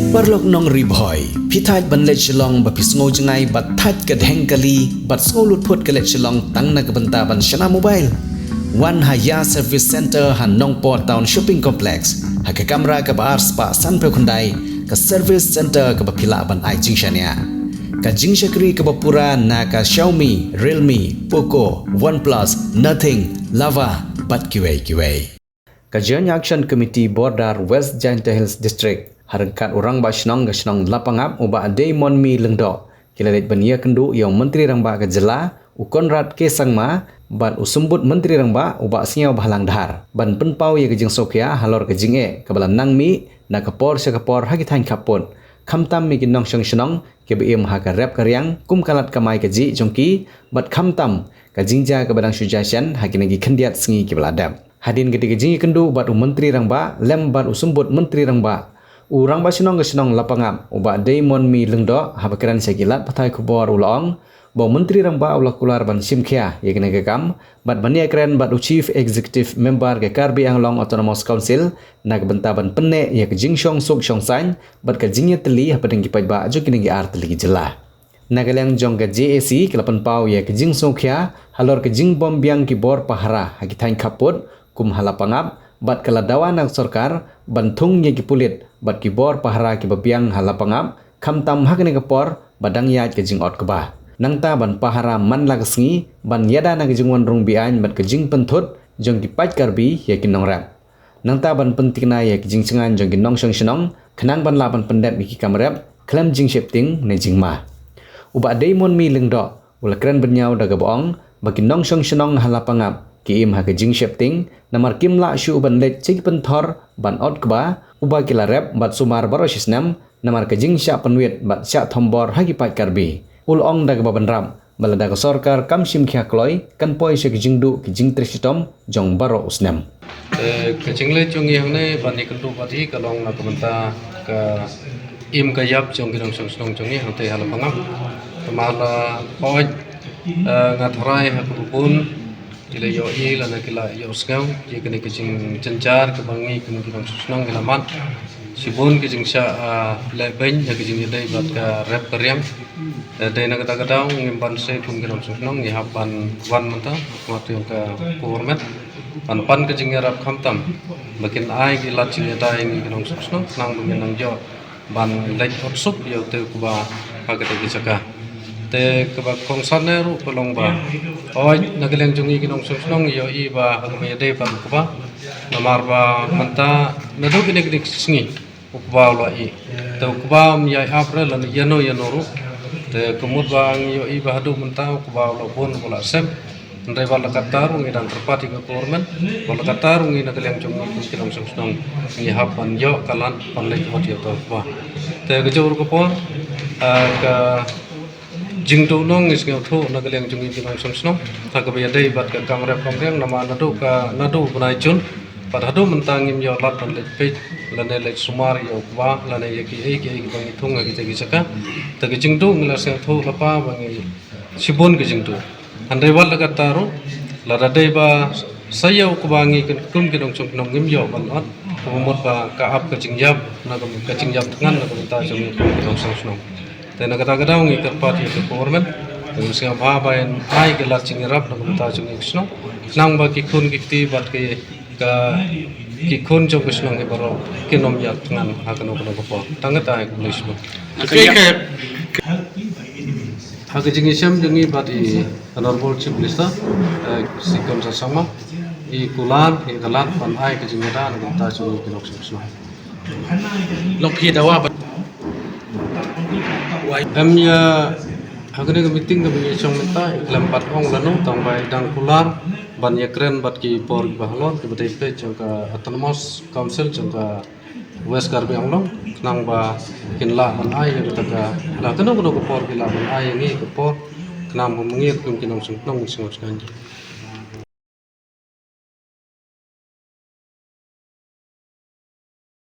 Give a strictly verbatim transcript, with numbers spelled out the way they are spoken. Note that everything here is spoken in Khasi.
Paralok nong Ri Bhoi, phi thait ban leit Shillong ba phi sngew jngai bad thait ka dheng kali bad sngew lut phut ka leit Shillong tang na ka bynta ban shna mobile? Wan ha Ïa Service Center ha Nongpoh Town Shopping Complex, ha ka kamra kaba ar spah sanphew khyndai, ka service center kaba phi lah ban ai jingshaniah. Ka jingshakri kaba pura na ka Xiaomi, Realme, Poco, OnePlus, Nothing, Lava bad kiwei kiwei. Ka Joint Action Committee Border West Jaintia Hills District, ha ryngkat u Rangbah Shnong ka shnong Lapangap u Bah Deimonmi Lyngdoh, ki la leit ban ïakynduh ïa u Myntri Rangbah ka jylla u Conrad K Sangma bad u Symbud Myntri Rangbah u Bah Sniawbhalang Dhar ban pynpaw ïa ka jingsngewkhia halor ka jingeh kaba la nang mih na ka por sha ka por ha ki thaiñ khappud, khamtam ïa ki nongshong shnong kiba im ha ka rep ka riang kum ka lad kamai kajih jong ki bad khamtam ka jingjia kaba dang shu jia shen ha kine ki khyndiat sngi kiba la dep. Hadien katei ka jingïakynduh bad u Myntri Rangbah lem bad u Symbud Myntri Rangbah, u Rangbah Shnong ka shnong Lapangap u Bah Deimonmi Lyngdoh haba kren sha ki lad pathai khubor u la ong ba u Myntri Rangbah u la kular ban shim khia ïa kane ka kam bad ban ïakren bad u Chief Executive Member ka Karbi Anglong Autonomous Council na ka bynta ban pynneh ïa ka jingshong suk shong saiñ bad ka jingïatylli hapdeng ki paidbah jong kine ki ar tylli ki jylla. Na ka liang jong ka J A C ka la pynpaw ïa ka jingsngewkhia halor ka jingbym biang ki bor pahara ha ki thaiñ khappud kum ha Lapangap bad ka la dawa na ka sorkar ban thung ïa ki pulit bad ki bor pahara kiba biang ha Lapangap, khamtam ha kane ka por ba dang ïaid ka jingot kba. Nangta ban pahara man la ka sngi ban ïada na ka jingwan rung be-aiñ bad ka jingpynthut jong ki paid Karbi ïa ki nongrep. Nangta ban pynthikna ïa ki jingshngaiñ jong ki nongshong shnong khnang ban lah ban pyndep ïa ki kam rep khlem jingsheptieng ne jingma. U Bah Deimonmi Lyngdoh u la kren bynñiaw da kaba ong ba ki nongshong shnong ha Lapangap ki im ha ka jingsheptieng namar kim lah shuh ban leit sha ki pynthor ban ot kba uba ki la rep bad sumar baroh shi snem namar ka jingshah pynwit bad shah thombor ha ki paid Karbi. U la ong da kaba bynrap ba lada ka sorkar kam shim khia kloi kan poi sha ka jingduh ka jingtrei shitom jong baroh u snem. Eh, ka jingleit jong ngi hangne ban ïakynduh bad i ka long na ka bynta ka im ka ïap jong ki nongshong shnong jong ngi hangtei ha Lapangap. Namar la poi, eh, nga tharai ha kaba bun ki la ïohi lane ki la ïohsngew ïa kane ka jingjynjar kaba ngi kum ki nongshong shnong ngi la mad. Shibun ki jingshah, ah, lehbeiñ ïa ka jingïadei bad ka rep ka riang. Eh, dei na kata ka daw ngim banse kum ki nongshong shnong ngi hap ban wan mynta ha khmat jong ka government ban pan ka jingïarap khamtam ba kin ai ki lad jingïada ïa ngi ki nongshong shnong khnang ba ngin nang ïoh ban leit ot suk ïa uto u kba ha kata ki jaka. Te kaba kongsan ne ruh ka long ba, oi, na ka liang jong ngi ki nongshong shnong ïohi ba ha kaba ïadei bad u kba, namar ba mynta naduh kine kine ki sngi u kba u la ih. Te u kba um ïai ap re lane ïano ïano ruh. Te ka mut ba ngi ïohi ba haduh mynta u kba u la bun u la sep. Hynrei wat la katta ruh ngi dang kyrpad ïa ka government, wat la katta ruh ngi na ka liang jong ngi kum ki nongshong shnong ngi hap ban ïoh ka lad ban leit ot ïa uto u kba. Te kajuh ruh ka por, ah, ka jingduh nong ngi sngewthuh na ka liang jong ngi ki nongshong shnong ha kaba ïadei bad ka kam rep kam riang namar naduh ka, naduh u bnai Jun bad haduh mynta ngim ïoh lad ban leit peit lane leit sumar ïa u kba lane ïa kiei kiei kiba ngi thung ha kita ki jaka. Te ka jingduh ngi la sngewthuh lypa ba ngi shibun ka jingduh. Hynrei wat la katta ruh, lada dei ba sa ïa u kba ngi kum ki nongshong shnong ngim ïoh ban ot, kaba mut ba ka ap ka jingïap, na ka, ka jingïap thngan na ka bynta jong ngi kum ki nongshong shnong. Te na kata ka daw ngi kyrpad ïa ka government, ngi sngewbha ba in ai ka lad jingïarap na ka bynta jong ngi ki shnong. Khnang ba ki khun ki kti bad ki, ka, ki khun jong ka shnong hi baroh kin ym ïap thngan ha kano kano ka por. Tang kata, ai khublei shibun. Ha ka jingïashem jong ngi bad i Honorable Chief Minister, eh, Conrad K Sangma, i kular ïa ka lad ban ai ka jingïada na ka bynta jong ngi ki nongshong shnong. Long phi dawa ba, em ïa, ha kane ka meeting kaba ngi shong mynta i khlem pat ong lano tang ba i dang kular ban ïakren bad ki por kiba halor kiba dei peit jong ka Autonomous Council jong ka West Karbi Anglong, khnang ba kin lah ban ai ïa kata ka, la kano kano ka por kin lah ban ai ïa ngi ka por, khnang ba ma ngi kum ki nongshong shnong ngi sngewthuh.